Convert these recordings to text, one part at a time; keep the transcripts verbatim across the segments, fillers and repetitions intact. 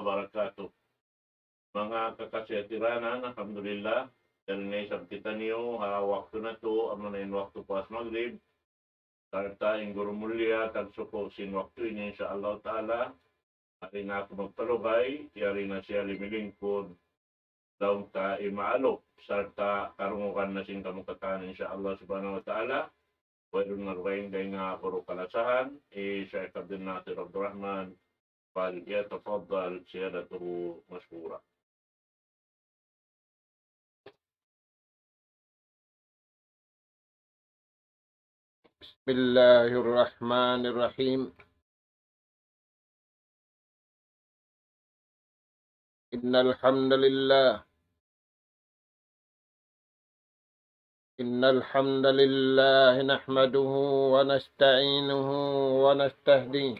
وبركاته. Manga kakasi hatiranan, alhamdulillah, yari na isab kitaniyu ha waktu natu', amuna in waktu puas magrib, sarta' in guru mulia tagsuku' sin waktu ini, insya Allah ta'ala, yari na aku magpalugay, yari na siya limilingkud, laung ta imaalup, sarta' karungugan na sin kamu katan, insya Allah subhanahu wa ta'ala. Wayruun na dugaing dayn ha guru kalasahan, hi Shaykh Abdul Nasir Abdul Rahman, فليتفضل سيادته مشكورا. بسم الله الرحمن الرحيم. إن الحمد لله، إن الحمد لله نحمده ونستعينه ونستهديه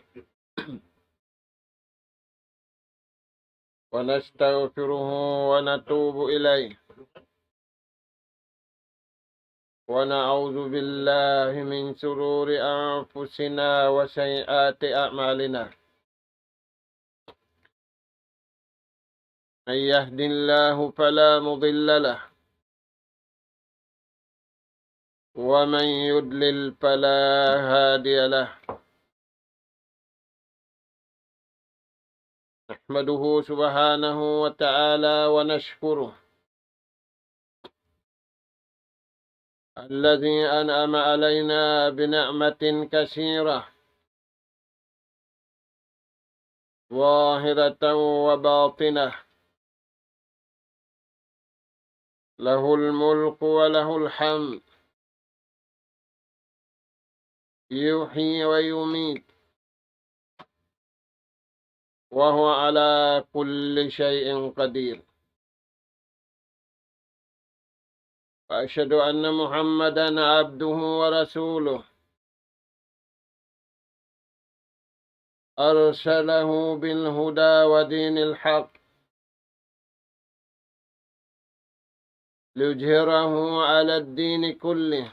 ونستغفره ونتوب إليه، ونعوذ بالله من شرور أنفسنا وسيئات أعمالنا. من يهد الله فلا مضل له، ومن يضلل فلا هادي له. نحمده سبحانه وتعالى ونشكره، الذي أنعم علينا بنعمة كثيرة ظاهرة وباطنة، له الملك وله الحمد، يحيي ويميت، وهو على كل شيء قدير. وأشهد أن محمدا عبده ورسوله، أرسله بالهدى ودين الحق ليظهره على الدين كله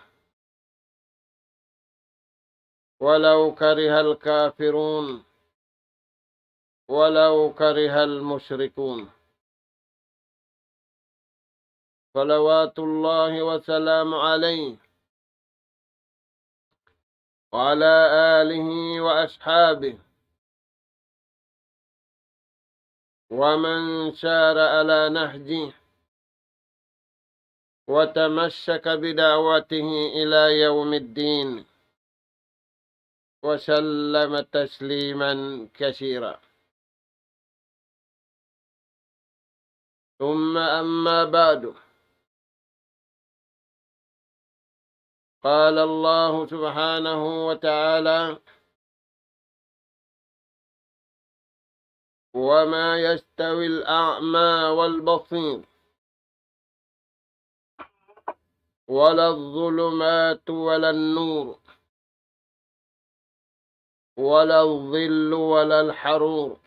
ولو كره الكافرون، ولو كره المشركون. صلوات الله وسلامه عليه وعلى آله وأصحابه ومن سار على نهجه وتمسك بدعوته إلى يوم الدين، وسلم تسليما كثيرا. ثم أما بعد، قال الله سبحانه وتعالى: وما يستوي الأعمى والبصير، ولا الظلمات ولا النور، ولا الظل ولا الحرور،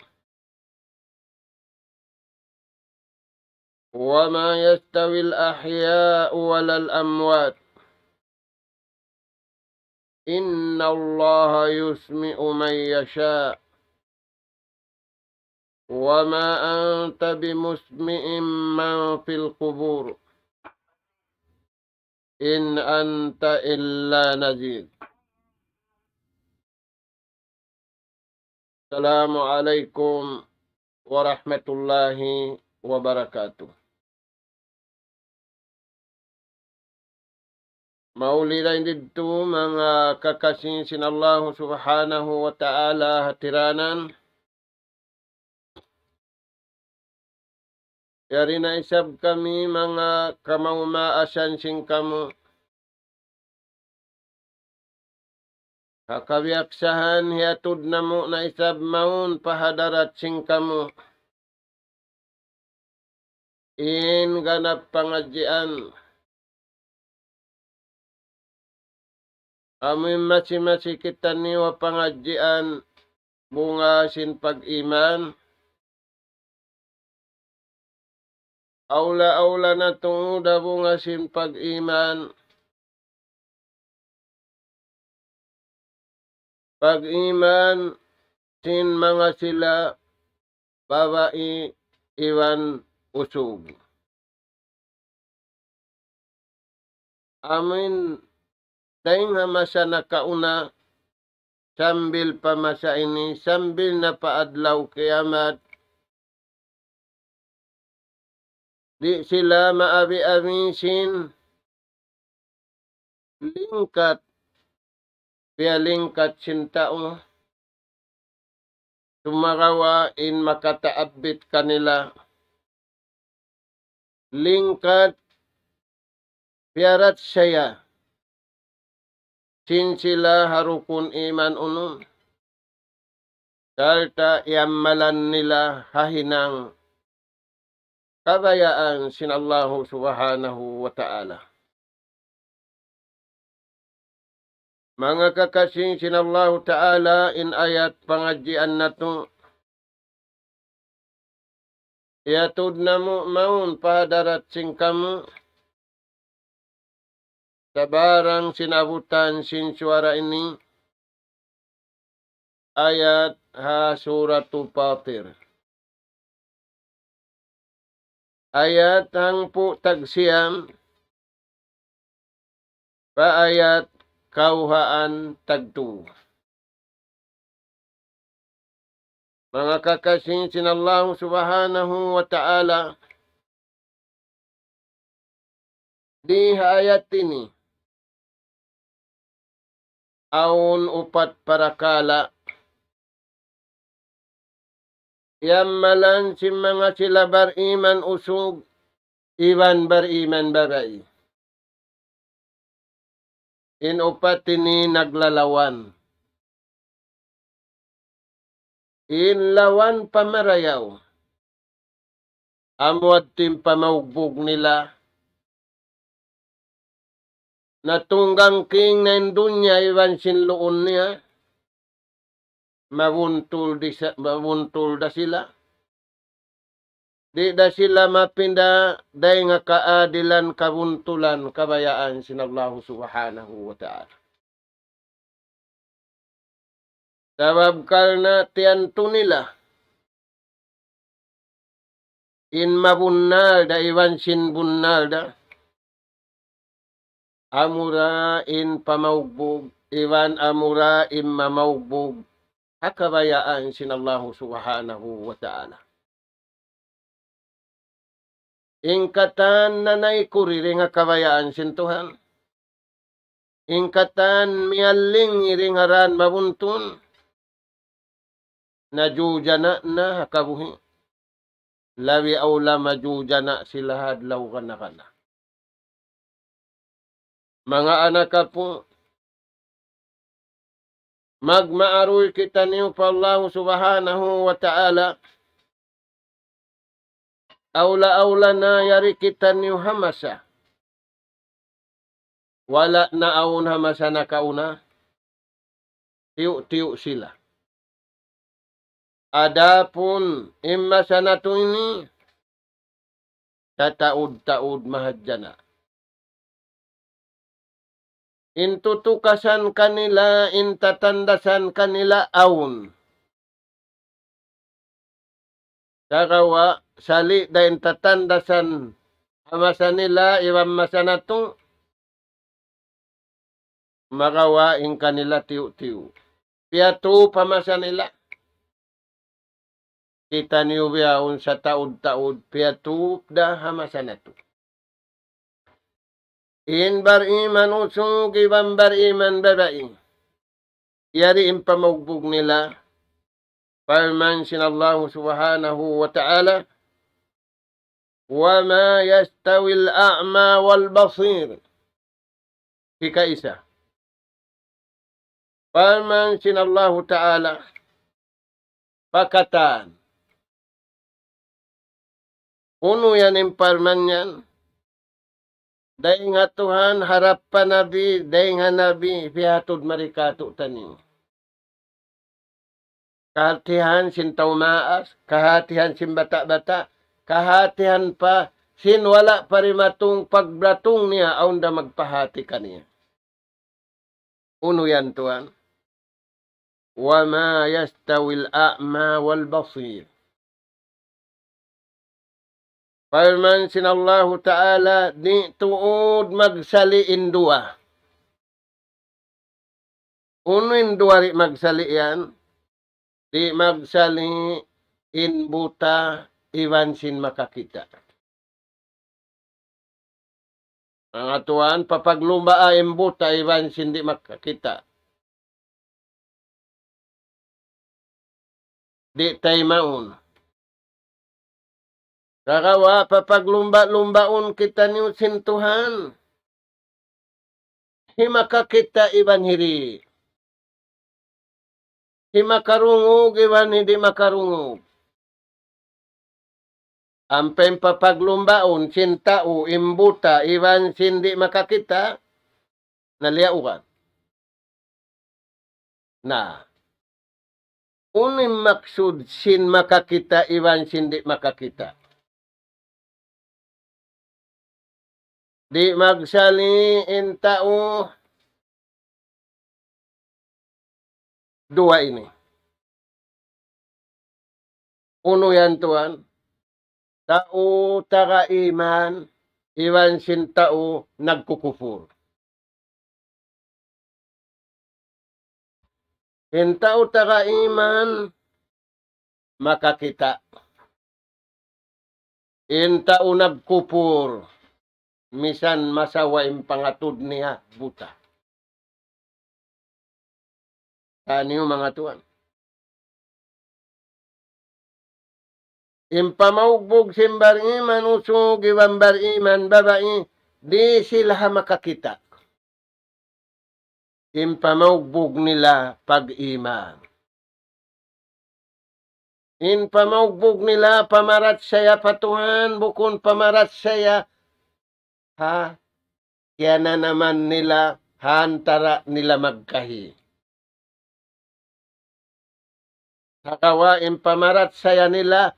وما يستوي الأحياء ولا الأموات، إن الله يسمع من يشاء، وما أنت بمسمع من في القبور، إن أنت إلا نذير. السلام عليكم ورحمة الله وبركاته. Mauli dayn didtu manga kakasi sin Allahu Subhanahu wa Ta'ala hatiranan. Yari na isab kami manga kamaas-maasan sin kamu. Ha kabiyaksahan hiyatud namu' na isab mawn pa hadarat sin kamu in ganap pangadjian. Amu in masi-masi kitaniyu ha pangadjian bunga sin pag-iman. Awla-awla na tuud ha bunga sin pag-iman. Pag-iman sin manga sila babai iban usug. Amuin dayng ha masa nakauna, sambil pa masa ini, sambil na pa adlaw kiyamat, di' sila maabi-abi sin lingkat, piyalingkat sin tau, sumagawa' in makataabbit kanila, lingkat piyaratsaya sin sila ha rukun iman unum, sarta' iyammalan nila ha hinang kabayaan sin Allahu Subhanahu wa Ta'ala. Manga kakasi sin Allahu Ta'ala, in ayat pangadjian natu', iyatud namu' mawn pa hadarat sin kamu, sabarang sin abutan sin suwara ini, ayat ha Suratul Fatir. Ayat hangpu' tagsiyam, pa ayat kawhaan tagtu. Manga kakasi sin Allahu Subhanahu wa Ta'ala, di ha ayat ini, awn upat parakala' iyammalan sin manga sila bariman usug iban bariman babai. In upat ini naglalawan. In lawan pamarayaw, amu yadtu in pamaugbug nila, natunggang king na in dunya iban sin luun niya, mabuntul di sa-, mabuntul da sila. Di' da sila mapinda dayn ha kaadilan, kabuntulan, kabayaan sin Allahu Subhanahu wa Ta'ala. Sabab karna' tiyantu nila in mabunnal da iban sin bunnal da, amura in pamaugbug, iban amura in mamaugbug ha kabayaan sin Allahu Subhanahu wa Ta'ala. In katan nanaykud dayn ha kabayaan sin Tuhan. In katan miyalling dayn ha dān mabuntun. Najujana' na ha kabuhi'. Labi awla majujana' sila ha adlaw gana-gana. Manga anak apu', magmaaruy kitaniyu pa Allahu Subhanahu wa Ta'ala. Awla-awla na yari kitaniyu ha masa. Wala' na awn ha masa nakauna, tiyu'-tiyu' sila. Adapun in masa natu' ini, tataud-taud mahadjana'. In tutukasan kanila, in tatandasan kanila awn. Sagawa' sali' da in tatandasan ha masa nila iban masa natu', magawa' in kanila tiyu'-tiyu'. Piyatup ha masa nila. Kitaniyu bihaun sataud-taud piyatup da ha masa natu'. In bariman usug iban bariman babai. Yari in pamaugbug nila. Parman sin Allahu Subhanahu wa Ta'ala, وما يستوي الأعمى والبصير. Hikaisa. Parman sin Allahu Ta'ala, pa katan. Unu yan in parman yan? Dayn ha Tuhan, harap pa Nabi, dayn ha Nabi, piyatud mari kātu'niyu. Kahātihan sin tau maas, kahātihan sin bata'-bata', kahātihan pa sin wala' pa dimatung pagdatung niya, awn da magpahāti kaniya. Unu yan, tuwan? وما يستوي الأعمى والبصير. Parman sin Allahu Ta'ala, di' tuud magsali' in duwa. Unu in duwa di' magsali' yan? Di' magsali' in buta iban sin makakita'. Manga tuwan, papaglumba'a in buta iban sin di' makakita'. Di' taymaun. Sagawa' papaglumba'-lumbaun kitaniyu sin Tuhan. Hi makakita' iban hi di'. Hi makarungug iban hi di' makarungug. Ampa in papaglumbaun sin tau in buta iban sin di' makakita', na liyaugan. Na, unu in maksud sin makakita' iban sin di' makakita'? Di' magsali' in tau duwa ini. Unu yan tuwan? Tau taga iman, iban sin tau nagkukupur. In tau taga iman, makakita'. In tau nagkupur, misan masawa in pangatud niya, buta. Taniyu manga tuwan. In pamaugbug sin bariman usug iban bariman babai, di' sila ha makakita'. In pamaugbug nila pag-iman. In pamaugbug nila pamarachaya pa Tuhan, bukun pamarachaya ha kiyananaman nila ha antara' nila magkahi. Sagawa' in pamarachaya nila,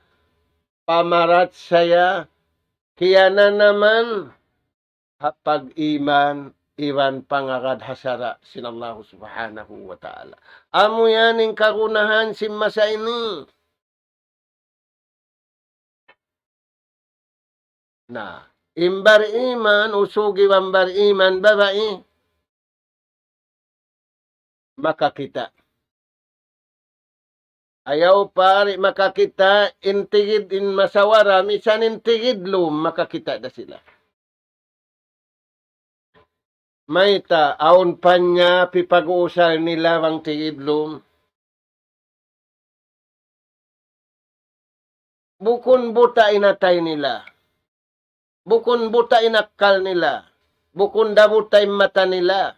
pamarachaya kiyananaman ha pag-iman iban pangagad ha sara' sin Allahu Subhanahu wa Ta'ala. Amu yan in kagunahan sin masa ini. Na, in bariman usug iban bariman babai, makakita'. Ayaw pa di' makakita' in tigid in masawara, misan in tigidlum makakita' da sila. Mayta', awn pa niya pipag-uusal nila bang tigidlum. Bukun buta in atay nila. Bukun buta in akkal nila. Bukun da buta in mata nila.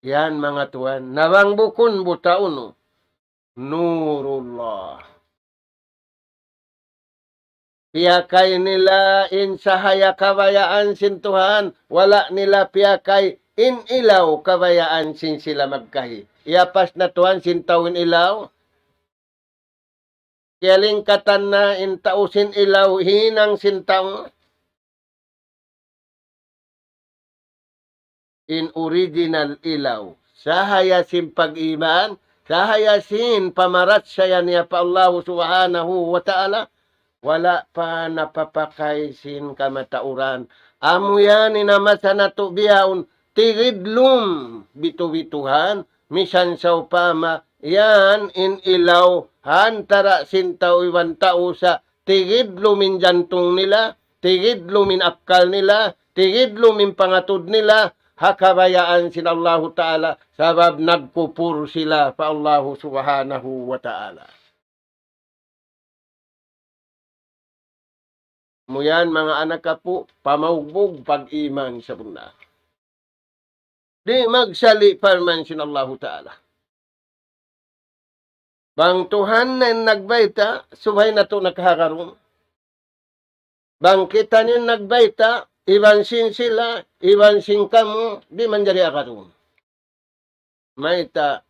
Yan, manga tuwan. Na bang bukun buta unu? Nurullah. Piyakay nila in sahaya kabayaan sin Tuhan, wala' nila piyakay in ilaw kabayaan sin sila magkahi. Iyapas na Tuhan sin tau in ilaw. Kiyalingkatan na in tau sin ilaw, hinang sin tau. In original ilaw. Sahaya sin pag-iman, sahaya sin pamarachaya niya pa Allahu Subhanahu wa Ta'ala, wala' pa napapakay sin kamatauran. Amu yan in masa natu' bihaun, tigidlum bitu'-bituhan, misan sawpama yan in ilaw ha antara' sin tau iban tau sa, tigidlum in jantung nila, tigidlum in akkal nila, tigidlum in pangatud nila, ha kabayaan sin Allahu Ta'ala, sabab nagkupur sila pa Allahu Subhanahu wa Ta'ala. Amu yan, manga anak apu', pamaugbug pag-iman sabunnal. Di' magsali' parman sin Allahu Ta'ala. Bang Tuhan na in nagbayta', subay natu' nakahagarun. Bang kitaniyu in nagbayta', iban sin sila, iban sin kamu, di' manjari agarun. Mayta',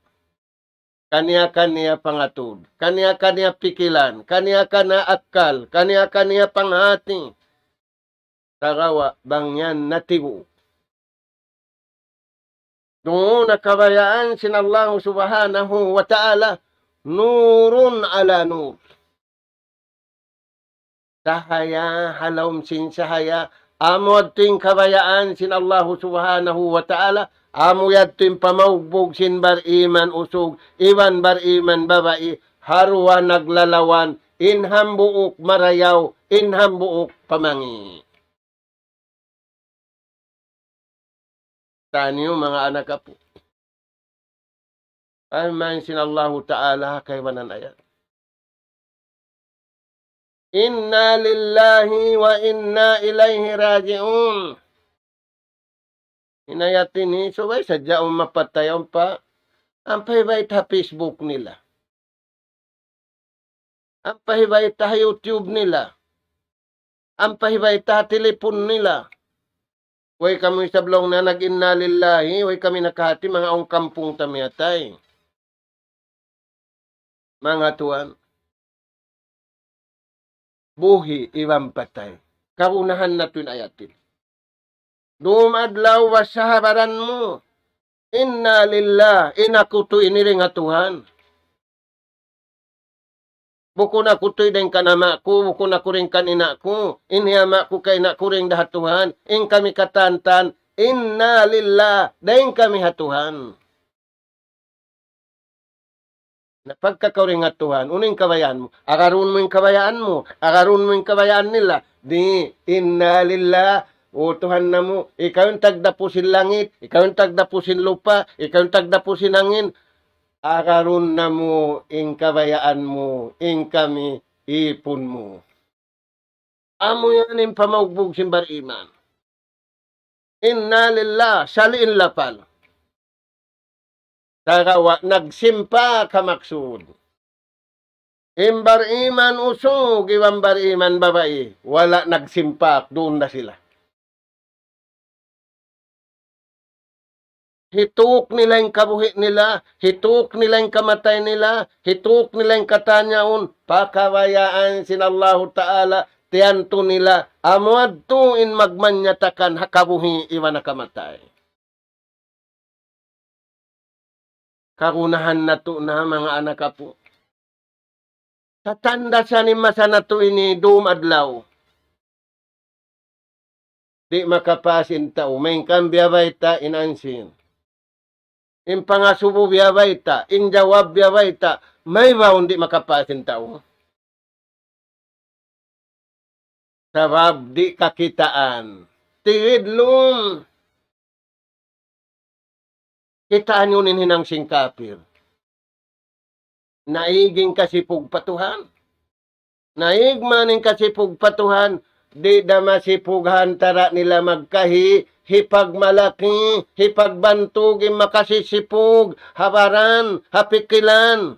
kaniya-kaniya pangatud, kaniya-kaniya pikilan, kaniya-kaniya akkal, kaniya-kaniya panghati. Sagawa' bang yan natibu'. Duun na kabayaan sin Allahu Subhanahu wa Ta'ala, nurun ala nur. Sahaya, ha lawm sin sahaya, amu yadtu in kabayaan sin Allahu Subhanahu wa Ta'ala, amu yadtu in pamaugbug sin bariman usug, iban bariman babai, ha duwa naglalawan, in hambuuk marayaw, in hambuuk pamangi'. Taniyu manga anak apu'. Parman sin Allahu Ta'ala ha kaibanan ayat. إنا لله وإنا إليه راجعون. In ayat ini, subay sadja awn mapatay, awn pa, ampa hibayta' ha Facebook nila. Ampa hibayta' ha YouTube nila. Ampa hibayta' ha telepon nila. Way kamu isab laung na nag-inna lillahi, way kami nakahati, manga awn kampung ta miyatay. Manga tuwan. Buhi' iban patay. Kagunahan natu' in ayat ini. Dum adlaw basa ha baran mu. Inna lillah, in aku tuud ini dayn ha Tuhan. Bukun aku tuud dayn kan ama' ku, bukun aku dayn kan ina' ku, in hi ama' ku kan ina' ku dayn da ha Tuhan, in kami katan-katan, inna lillah, dayn kami ha Tuhan. Na pagka kaw dayn ha Tuhan, unu in kabayaan mu? Agarun mu in kabayaan mu, agarun mu in kabayaan nila. Di', inna lillah, O Tuhan namu', ikaw in tagdapu sin langit, ikaw in tagdapu sin lupa', ikaw in tagdapu sin angin. Agarun namu' in kabayaan mu, in kami ipun mu. Amu yan in pamaugbug sin bariman. Inna lillah, sali' in lapal. Sagawa' nagsimpak ha maksud. In bariman usug, iban bariman babai, wala' nagsimpak, duun da sila. Hituk nila in kabuhi' nila, hituk nila in kamatay nila, hituk nila in katan yaun, pa kabayaan sin Allahu Ta'ala, tiyantu nila, amu yadtu in magmanyatakan ha kabuhi' iban ha kamatay. Kagunahan natu' na manga anak apu'. Sa tanda' sa in masa natu' ini dum adlaw. Di' makapas in tau, main kan biyabayta' in ansin. In pangasubu biyabayta', in jawab biyabayta', maybaun di' makapas in tau. Sabab di' kakitaan. Tigidlum. Kitaa niyu in hinang sin kapir. Naig in kasipug pa Tuhan. Naig man in kasipug pa Tuhan, di' da masipug ha antara' nila magkahi, hipagmalaki, hipagbantug in makasisipug, ha baran, ha pikilan.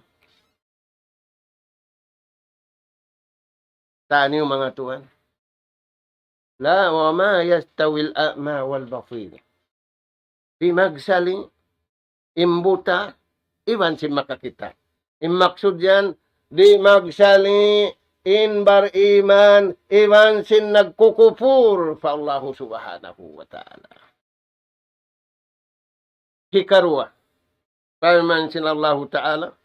Taniyu manga tuwan. La, وما يستوي الأعمى والبصير. Di' magsali' in buta iban sin makakita'. In maksud yan, di' magsali' in bariman iban sin nagkukupur pa Allahu Subhanahu wa Ta'ala. Hikaruwa, parman sin Allahu Ta'ala,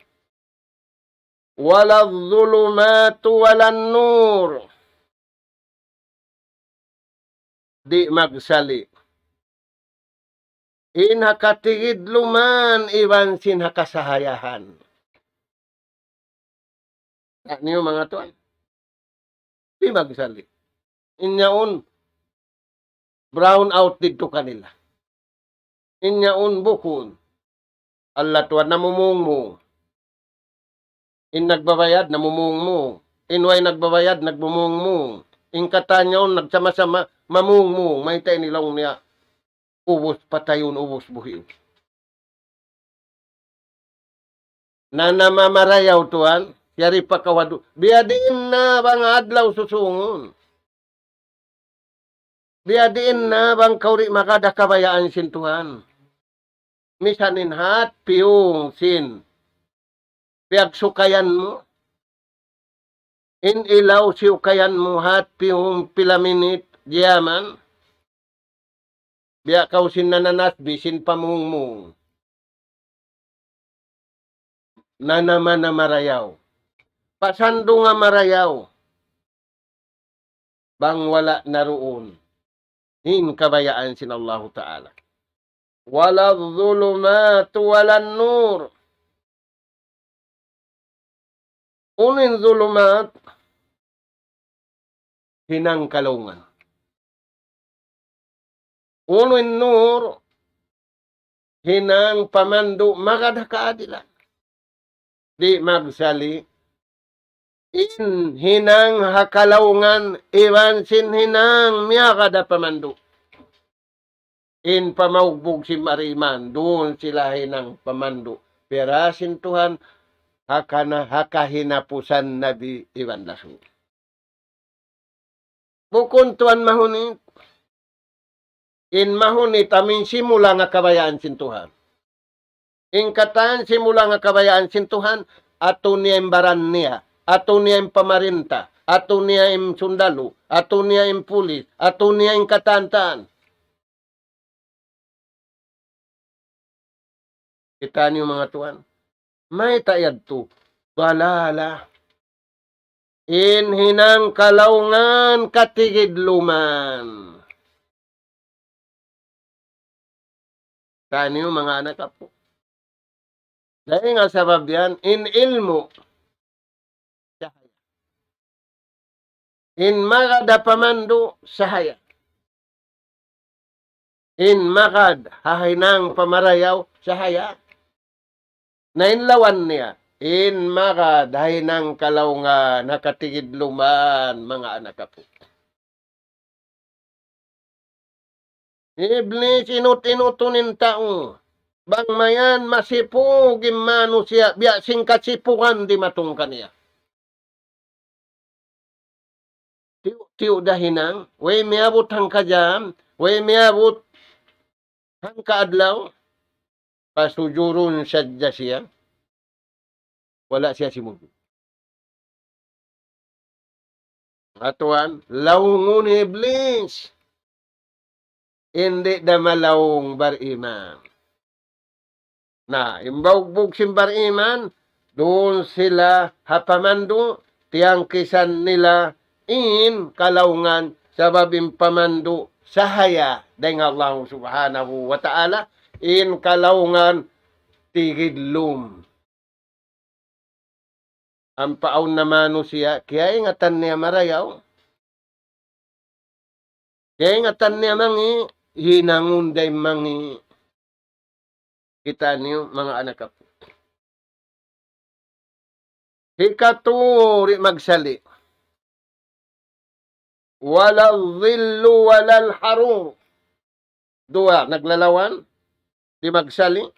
ولا الظلمات ولا النور. Di' magsali' in ha katigidluman iban sin ha kasahayahan. Na, niyu manga tuwan. Di' magsali'. In yaun, brown out didtu kanila. In yaun bukun. Allah tuwan namumungmung. In nagbabayad namumungmung. In way nagbabayad nagmumungmung. In katan yaun nagsama-sama mamungmung. Mayta' ini laung niya. Ubus patayun, ubus buhiun. Na namamarayaw tuwan, yari pa kawadu. Biyadiin na bang adlaw susungun. Biyadiin na bang kaw di' magad ha kabayaan sin Tuhan. Misan in hat piyung sin piyagsukayan mu. In ilaw siyukayan mu hat piyung pila minit giyaman. Biya' kaw sin nananasbi sin pamungmung. Nanama na marayaw. Pasandunga marayaw. bang wala' na duun in kabayaan sin Allahu Ta'ala. ولا الظلمات ولا النور. Unu in zulumat? Hinang kalaungan. Unu in nur? Hinang pamandu' magad ha kaadilan. Di' magsali' in hinang ha kalaungan iban sin hinang miyagad ha pamandu'. In pamaugbug sin bariman, duun sila hinang pamandu'. Piyara sin Tuhan, ha kana, ha kahinapusan Nabi iban Rasul. Bukun tuwan mahunit. In mahunit amu in simula nga kabayaan sin Tuhan. In katan simula nga kabayaan sin Tuhan, atu niya in baran niya, atu niya in pamarinta, atu niya in sundalu, atu niya in pulis, atu niya in katan-katan. Kita' niyu manga tuwan. Mayta' yadtu? Balala. In hinang kalaungan katigidluman. Kita' niyu manga anak apu'. Dayn ha sabab yan, in ilmu'. In magad ha pamandu' sahaya. In magad ha hinang pamarayaw sahaya. Na in lawan niya, in magad ha hinang kalaungan, ha katigidluman, manga anak apu'. Iblis inut-inutun in tau. Bang mayan masipug in manusiya', biya' sin kasipugan dimatung kaniya. Tiyu'-tiyu' da hinang, way miyabut hangka jam, way miyabut hangka adlaw, pasujurun sadja siya, wala' siya simujud. Atuan, laungun Iblis. Di' da malaung bariman. Na, in baugbug sin bariman, duun sila ha pamandu', tiyangkisan nila in kalaungan, sabab in pamandu' sahaya dayn ha Allah Subhanahu wa Ta'ala, in kalaungan tigidlum. Ampa awn na manusiya', kiyaingatan niya marayaw. Kiyaingatan niya mangi', hinangun da in mangi'. Kita' niyu, manga anak apu'. Hikatu, di' magsali'. ولا الظل ولا الحرور. Duwa, naglalawan, di' magsali'.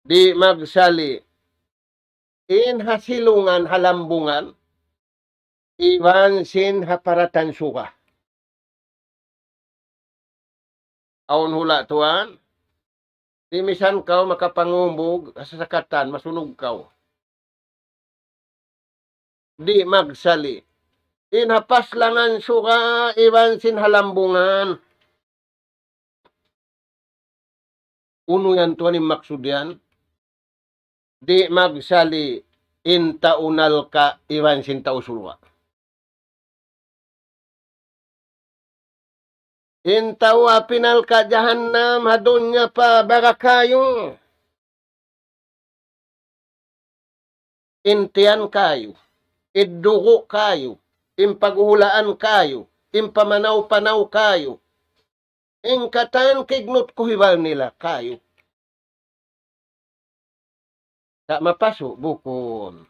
Di' magsali'. In ha silungan, ha lambungan, iban sin ha paratan suga. Awn hula' tuwan, di' misan kaw makapangumbug, ha sasakatan, masunug kaw. Di' magsali'. In ha paslangan suga iban sin ha lambungan. Unu yan tuwan in maksud yan? Di' magsali' in tau nalka' iban sin tau surga'. In tau api nalka' jahannam ha dunya pa baga kayu. In tiyan kayu, in dugu' kayu, in paghuhulaan kayu, in pamanaw-panaw kayu, in katan kignut kuhibal nila kayu. Sa' mapasu', bukun.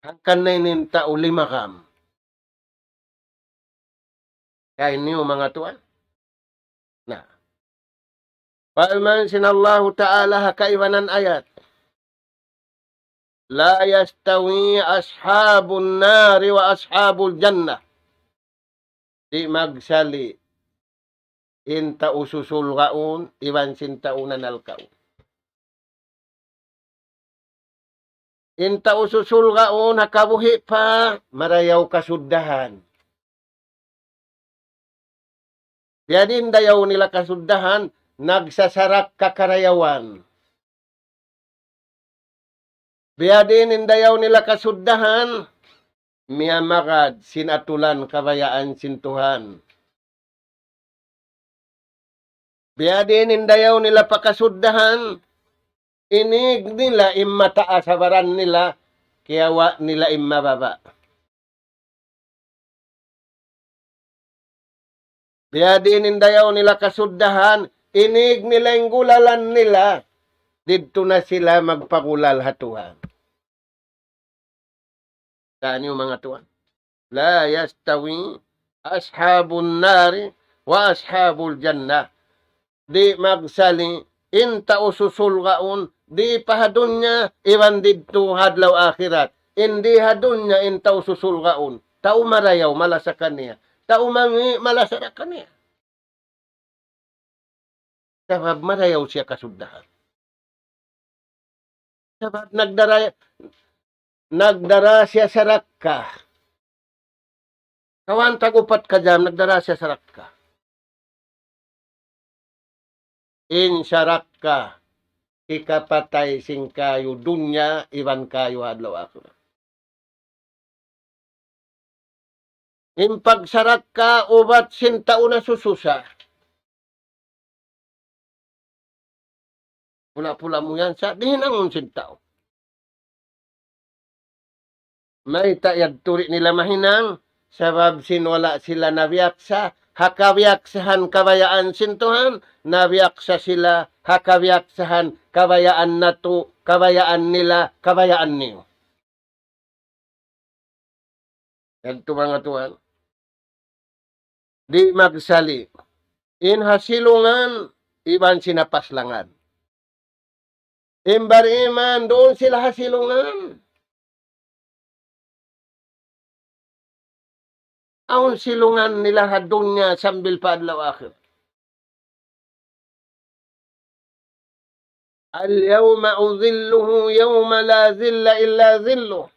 Hangkan na ini in tau limagam. Kay niyu manga tuwan. Na. Parman sin Allahu Ta'ala ha kaibanan ayat. لا يستوي أصحاب النار وأصحاب الجنة. Di' magsali' in tau susulgaun iban sin tau nanalkaun. In tau susulgaun ha kabuhi' pa, marayaw kasuddahan. Biyadiin dayaw nila kasuddahan, nagsasarak kakarayawan. Biyadiin in dayaw nila kasuddahan, miyamagad sin atulan kabayaan sin Tuhan. Biyadiin in dayaw nila pa kasuddahan, inig nila in mataas ha baran nila, kiyawa' nila in mababa'. Biyadiin in dayaw nila kasuddahan, inig nila in gulalan nila, didtu na sila magpagulal ha Tuhan. Taniyu manga tuwan. لا يستوي أصحاب النار وأصحاب الجنة. Di' magsali' in tau susulgaun, di' pa ha dunya, iban didtu ha adlaw akhirat. In di' ha dunya in tau susulgaun, tau marayaw, malasa kaniya. Tau mangi', malasa da kaniya. Sabab marayaw siya kasuddahan. Sabab nagdara, nagdara siya sarakka. Kawan tag-upat ka jam, nagdara siya sarakka. In sarakka, hikapatay sin kayu dunya, iban kayu adlaw akhirat. In pagsarakka ubat sin tau nasususa. Pula-pula mu yan sa, di' hinangun sin tau. Mayta' yadtu di' nila mahinang, sabab sin wala' sila nabiyaksa, ha kabiyaksahan kabayaan sin Tuhan, nabiyaksa sila, ha kabiyaksahan kabayaan natu', kabayaan nila, kabayaan niyu. Yadtu manga tuwan. Di' magsali'. In ha silungan, iban sin ha paslangan. In bariman, duun sila ha silungan. Awn silungan nila ha dunya sambil pa adlaw akhir. اليوم أظلهم يوم لا ظل إلا ظله.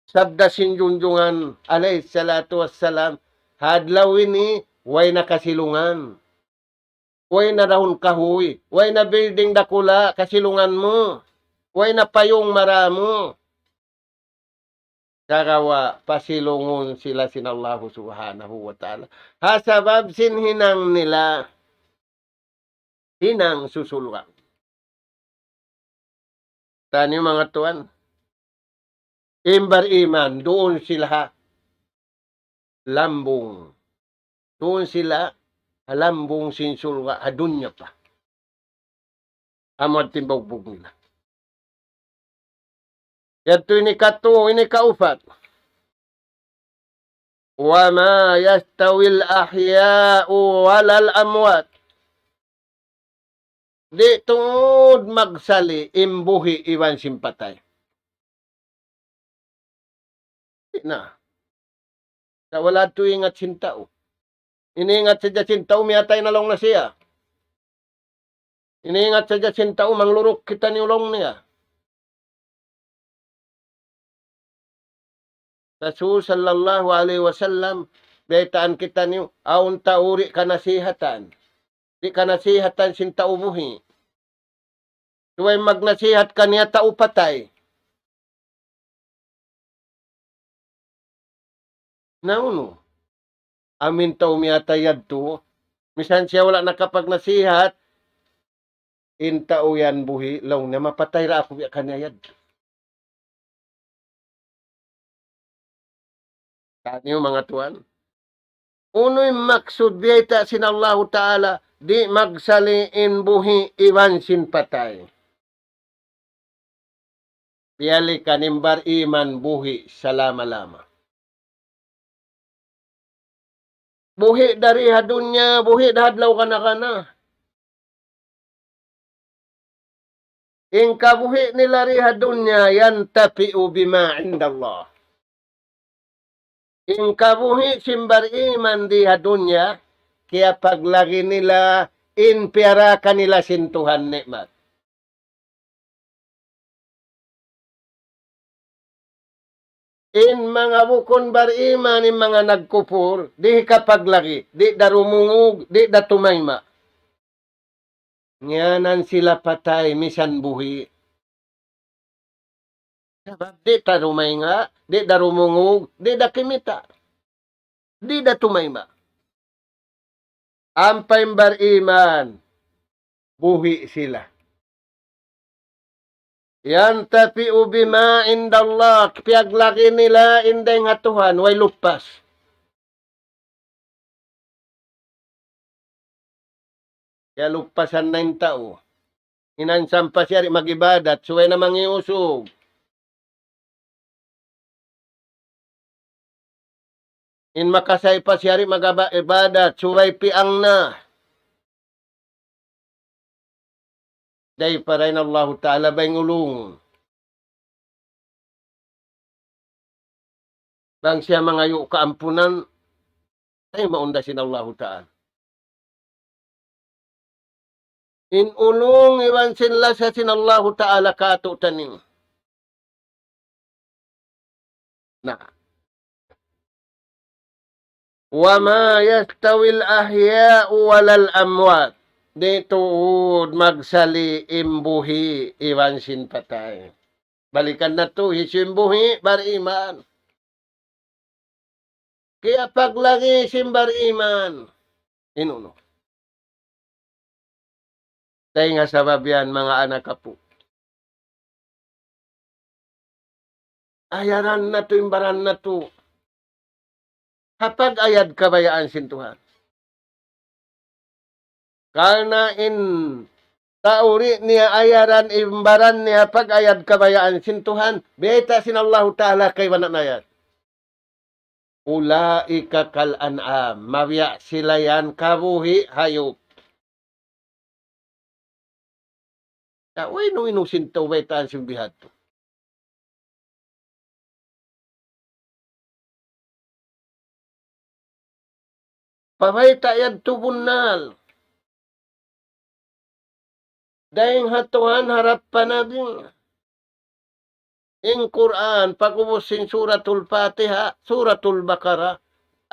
Sabda sin Junjungan alayhi salatu wassalam, ha adlaw ini, way na kasilungan. Way na dahun kahuy, way na building dakula' kasilungan mu, way na payung maramu. Sagawa' pasilungun sila sin Allahu Subhanahu wa Ta'ala. Ha sabab sin hinang nila, hinang susulga'. Taniyu manga tuwan, in bariman, duun sila ha lambung. Duun sila ha lambung sin sulga' ha dunya pa. Amu in timbugbug nila. Yadtu ini katu, ini kaupat. وما يستوي الأحياء ولا الأموات. Di' tuud magsali' in buhi' iban sin patay. Di' na. Sa' wala' tuud ingat sin tau. In ingat sadja sin tau, miyatay na laung na siya. In ingat sadja sin tau, mangluruk kitaniyu laung niya. Rasul sallallahu alayhi wasallam, baytaan kitaniyu, awn tau di' kanasihatan. Di' kanasihatan sin tau buhi'. Subay magnasihat kaniya tau patay. Na unu? Amu in tau miyatay yadtu, misan siya wala' nakapagnasihat, in tau yan buhi', laung niya, mapatay ra aku biya' kaniya yadtu. Taniyu manga tuwan. Unu in maksud biyayta' sin Allahu Ta'ala, di' magsali' in buhi' iban sin patay. Biyalikan in bariman buhi' salama-lama. Buhi' da di ha dunya, buhi' da ha adlaw kana-kana. In kabuhi' nila di ha dunya, ينتفع بما عند الله. In kabuhi' sin bariman di ha dunya, kiyapaglagi nila in piyarakan nila sin Tuhan nikmat. In manga bukun bariman, in manga nagkupur, di' hikapaglagi, di' da rumungug, di' da tumayma'. Ngiyanan sila patay, misan buhi'. Sabab di' ta rumaynga', di' da rumungug, di' da kimita'. Di' da tumayma'. Ampa in bariman, buhi' sila. ينتفع بما عند الله, piyaglagi' nila in dayn ha Tuhan, way lupas. Kiyalupasan na in tau. Hinang sampa siya di' mag-ibadat, subay na mangi' usug. In makasay pa siya di' mag-ibadat, subay piang na. Dayn pa dayn Allahu Ta'ala bang ulung. Bang siya mangayu' kaampunan, taymaun da sin Allahu Ta'ala. In ulung iban sin lasa sin Allahu Ta'ala kātu'niyu. Na. وما يستوي الأحياء ولا الأموات. Di' tuud magsali' in buhi' iban sin patay. Balikan natu', hisiyu in buhi', bariman. Kiyapaglagi' sin bariman. In unu. Dayn ha sabab yan, manga anak apu'. Ayaran natu' in baran natu'. Ha pag-ayad kabayaan sin Tuhan. Karna' in tau di' niya ayaran in baran niya ha pag-ayad kabayaan sin Tuhan, biyayta' sin Allahu Ta'ala kaibanan ayat. أولئك كالأنعام. Mabiya' sila yan kabuhi' hayup. Na, way inu-inu sin tau baytaan sin bihadtu. Pabayta' yadtu bunnal. Dayn ha Tuhan harap pa Nabi. In Qur'an, pag'ubus sin Suratul Fatiha, Suratul Baqarah,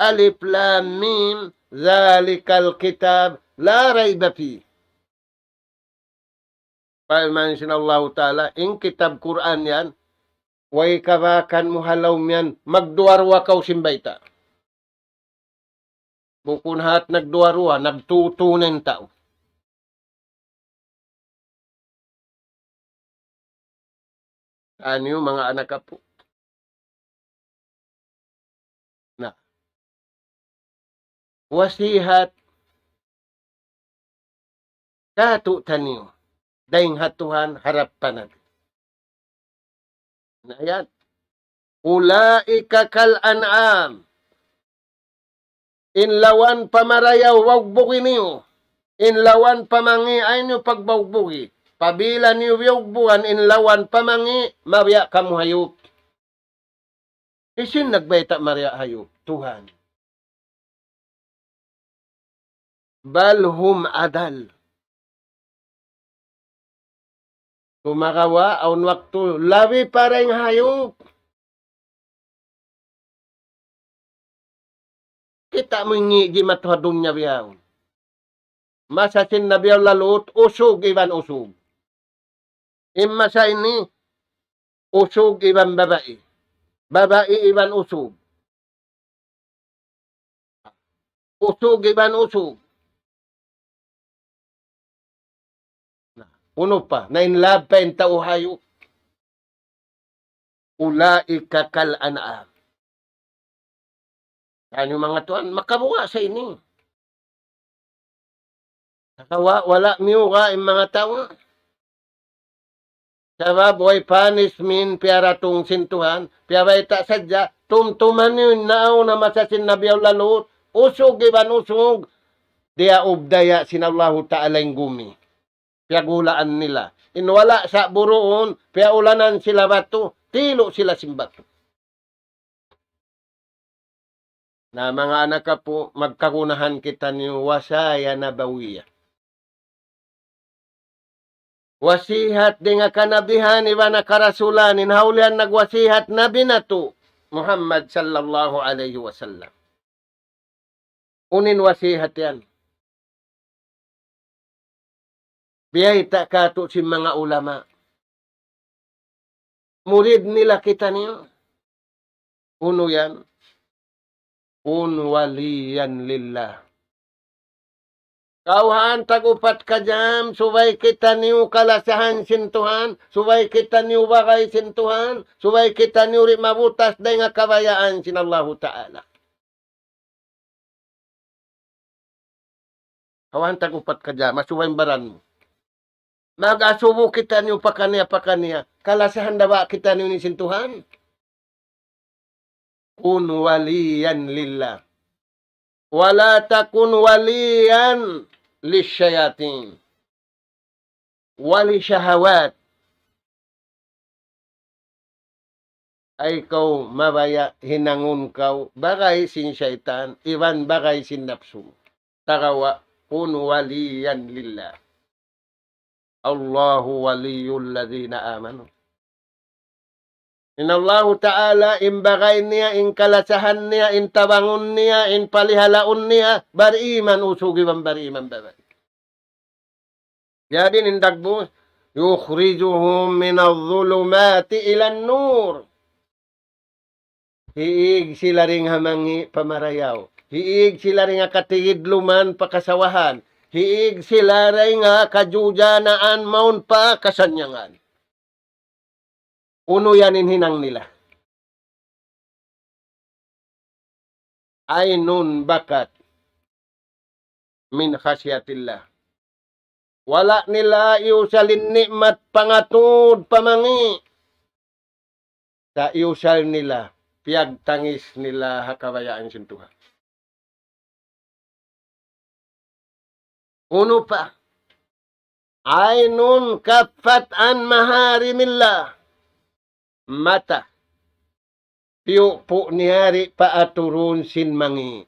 ألف لام ميم ذلك الكتاب لا ريب فيه. Parman sin Allahu Ta'ala, in kitab Qur'an yan, way kabakan mu ha lawm yan, magduwa-ruwa kaw sin bayta'. Bukun hat nagduwa-ruwa, nagtutu na in tau. Aniyu manga anak apu'. Na. Wasihat kātu'niyu. Dayn ha Tuhan harap pa Nabi. Na yan. أولئك كالأنعام. In lawan pa marayaw, baugbugin niyu. In lawan pa mangi', ayaw niyu pagbaugbugi. Pabila niyu biyaugbugan, in lawan pa mangi', mabiya' kamu hayup. Hisiyu in nagbayta' mabiya' hayup? Tuhan. بل هم أضل. Sumagawa', awn waktu labi pa dayn hayup. Kita' mu in ngi' jimatu ha dunya bihaun. Masa sin Nabi Allah Lut, usug iban usug. In masa ini, usug iban babai. Babai iban usug. Usug iban usug. Na, unu pa, na in lab pa in tau hayup. أولئك كالأنعام. Unu manga tuwan, makabunga' sa ini. Sagawa', wala' miyuga' in manga tau. Sabab way punishment piyaratung sin Tuhan, piyabayta' sadja, tumtuma niyu in naawn na masa sin Nabi Allah Lut, usug iban usug, diyaubdaya' sin Allahu Ta'ala in gumi. Piyagulaan nila. In wala' sa' buruun, piyaulanan sila batu, tilu' sila sin batu. Na, manga anak apu', magkagunahan kitaniyu wasaya nabawiyah. Wasihat dayn ha kanabihan iban ha karasulan, in hawlihan nagwasihat Nabi natu' Muhammad sallallahu alayhi wasallam. Unu in wasihat yan? Biyayta' kātu' sin manga ulama. murid nila kitaniyu. Unu yan? كن وليا لله. Kauhan tag-upat ka jam, subay kitaniyu kalasahan sin Tuhan, subay kitaniyu bagay sin Tuhan, subay kitaniyu di' mabutas dayn ha kabayaan sin Allahu Ta'ala. Kauhan tag-upat ka jam, subay baran mu. Mag-asubu kitaniyu pakaniya-pakaniya, kalasahan da ba kitaniyu ini sin Tuhan? كن وليا لله ولا تكن وليا للشياطين وللشهوات. Ayaw kaw mabaya' hinangun kaw bagay sin saytan, iban bagay sin napsu. Tagawa, كن وليا لله. الله ولي الذين آمنوا. In Allahu Ta'ala, in bagay niya, in kalasahan niya, in tabangun niya, in palihalaun niya, bariman usug iban bariman babai. Jadi in dagbus, يخرجهم من الظلمات إلى النور. Hiig sila dayn ha mangi' pa marayaw. Hiig sila dayn ha katigidluman pa kasawahan. Hiig sila dayn ha kajujanaan mawn pa kasannyangan. Unu yan in hinang nila? عين بكت من خشية الله. Wala' nila iyusal in ni'mat pangatud pa mangi'. Sa' iyusal nila, piyagtangis nila ha kabayaan sin Tuhan. Unu pa? عين كفت عن محارم الله. Mata. Piyupu' niya di' paaturun sin mangi'.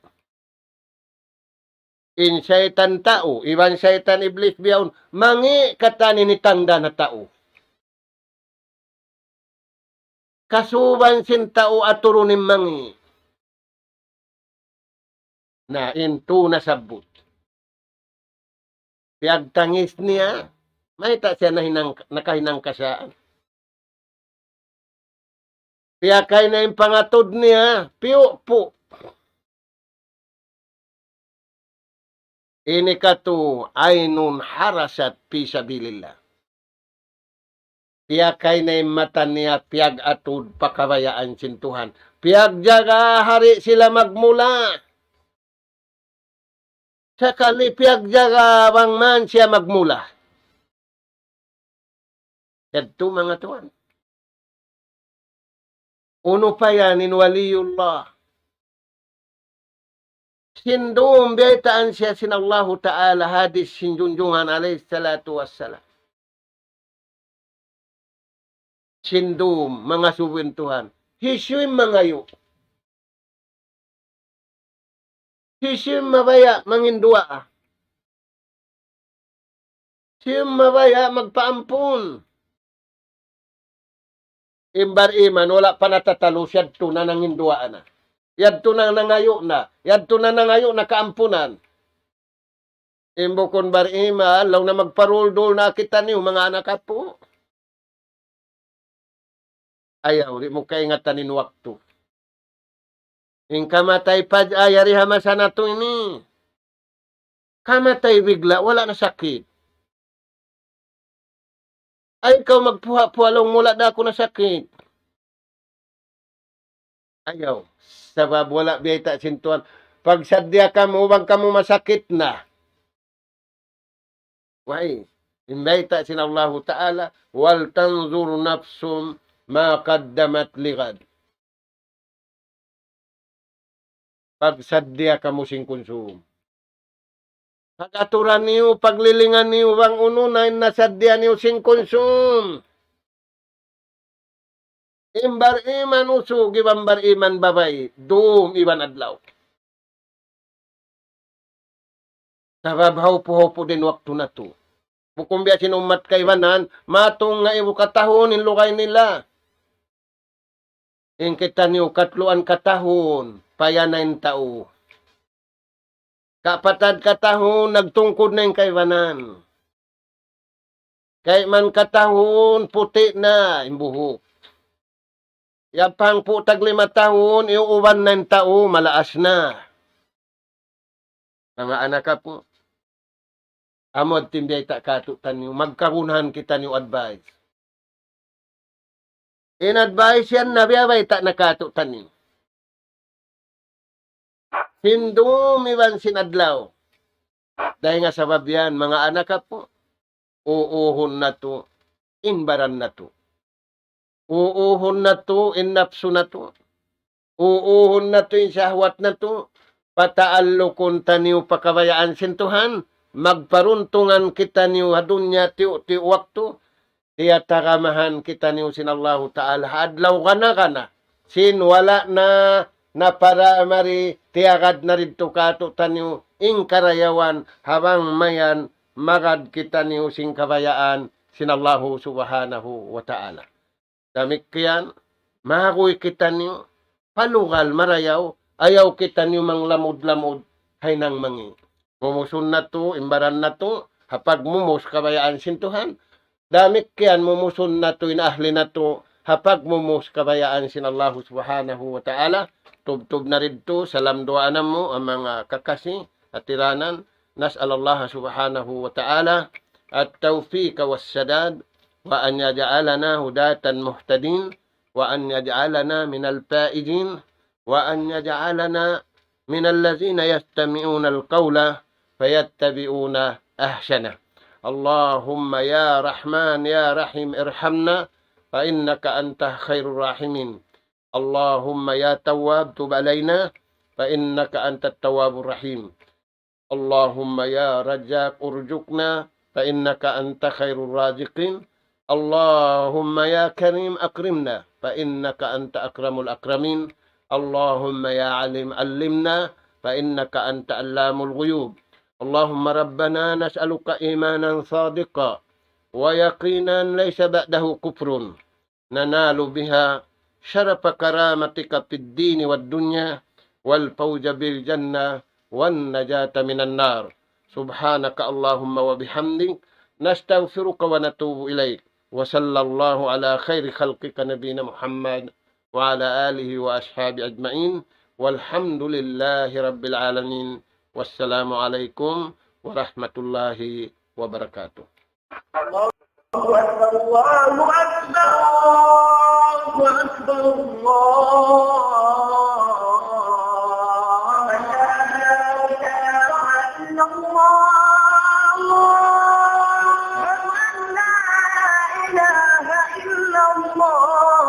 In saytan tau, iban saytan iblis bihaun, mangi' katan ini tanda' na tau. Kasuban sin tau aturun in mangi'. Na, in tu nasabbut. Piyagtangis niya, mayta' siya nahinang, nakahinang kasaan. Piyakay na in pangatud niya, piyupu'. Ini katu' عين حرست في سبيل الله. Piyakay na in mata niya, piyag-atud pa kabayaan sin Tuhan. Piyagjaga ha di' sila magmula. Sakali piyagjaga bang man siya magmula. Yadtu manga tuwan. Unu pa yan in waliyullah. Sin dum biyaytaan siya sin Allahu Ta'ala hadis sin junjungan alayhi salatu wassalam. Sin dum mangasubu in Tuhan. Hisiyu in mangayu'? Hisiyu in mabaya' manginduwaa? Hisiyu in mabaya' magpaampun? In bariman, wala' pa natatalus, yadtu na nanginduwaa na. Yadtu na nangayu' na. Yadtu na nangayu' na kaampunan. In bukun bariman, laung na magparuldul na kitaniyu, manga anak apu'. Ayaw, di' mu kaingatan in waktu. In kamatay paj'a yari ha masa natu' ini. Kamatay bigla', wala' na sakit. Ay, kaw magpuha'-puha' laung mu, wala' da aku na sakit. Ayaw. Sabab wala' biyayta' sin Tuhan. Pagsaddiya kamu, bang kamu masakit na. Way, in bayta' sin Allahu Ta'ala, ولتنظر نفس ما قدمت لغد. Pagsaddiya kamu sin kunsum. Pag-aturan niyu, paglilingan niyu, bang unu na in nasaddiya niyu sin kunsum. In bariman usug iban bariman babai, dum iban adlaw. Sabab haupu-haupu da in waktu natu'. Bukun biya' sin ummat kaibanan, matung ngaibu katahun in lugay nila. In kitaniyu katluan katahun, pa yan na in tau. Kapatad katahun, nagtungkud na in kaibanan. Kayman katahun, puti' na in buhuk. Yan pa hangpu' tag lima tahun, iyuuban na in tau, malaas na. Manga anak apu', amu yadtu in biyayta' kātu'niyu, magkagunahan kitaniyu advice. In advice yan na biyabayta' na kātu'niyu. Sin dum iban sin adlaw. Dayn ha sabab yan, manga anak apu', uuhun natu' in baran natu'. Uuhun natu' in napsu natu'. Uuhun natu' in sahwat natu'. Pataallukun taniyu pa kabayaan sin Tuhan. Magparuntungan kitaniyu ha dunya tiyu'-tiyu' waktu. Tiyatagamahan kitaniyu sin Allahu Ta'ala ha adlaw gana-gana. Sin wala' na napara mari, tiyagad na didtu kātu'niyu in karayawan ha bang mayan magad kitaniyu sin kabayaan sin Allahu Subhanahu wa Ta'ala. Damikkiyan, maguy kitaniyu, palugal marayaw, ayaw kitaniyu manglamud-lamud, haynang mangi'. Mumusun natu', in baran natu', ha pagmumus kabayaan sin Tuhan. Damikkiyan mumusun natu', in ahli natu', ha pagmumus kabayaan sin Allahu Subhanahu wa Ta'ala. Tubtub na didtu, salam duwaa namu', in manga kakasi, atiranan, نسأل الله سبحانه وتعالى التوفيق والسداد، وأن يجعلنا هداة مهتدين، وأن يجعلنا من الفائزين، وأن يجعلنا من الذين يستمعون القول فيتبعون أحسنه. اللهم يا رحمن يا رحيم ارحمنا فإنك أنت خير الراحمين. اللهم يا تواب تب علينا فإنك أنت التواب الرحيم. اللهم يا رزاق ارزقنا فإنك أنت خير الرازقين. اللهم يا كريم أكرمنا فإنك أنت أكرم الأكرمين. اللهم يا عليم علمنا فإنك أنت علام الغيوب. اللهم ربنا نسألك إيمانا صادقا ويقينا ليس بعده كفر ننال بها شرف كرامتك في الدين والدنيا والفوز بالجنة والنجاة من النار. سبحانك اللهم وبحمدك نستغفرك ونتوب إليك. وصلى الله على خير خلقك نبينا محمد وعلى آله وأصحابه أجمعين. والحمد لله رب العالمين. والسلام عليكم ورحمة الله وبركاته. الله أكبر، الله أكبر، الله أكبر، الله أكبر. لا إله إلا الله. أشهد أن لا إله إلا الله.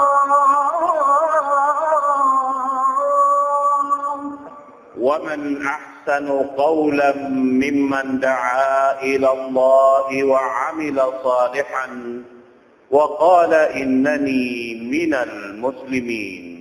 ومن أحسن قولا ممن دعا إلى الله وعمل صالحا وقال إنني من المسلمين.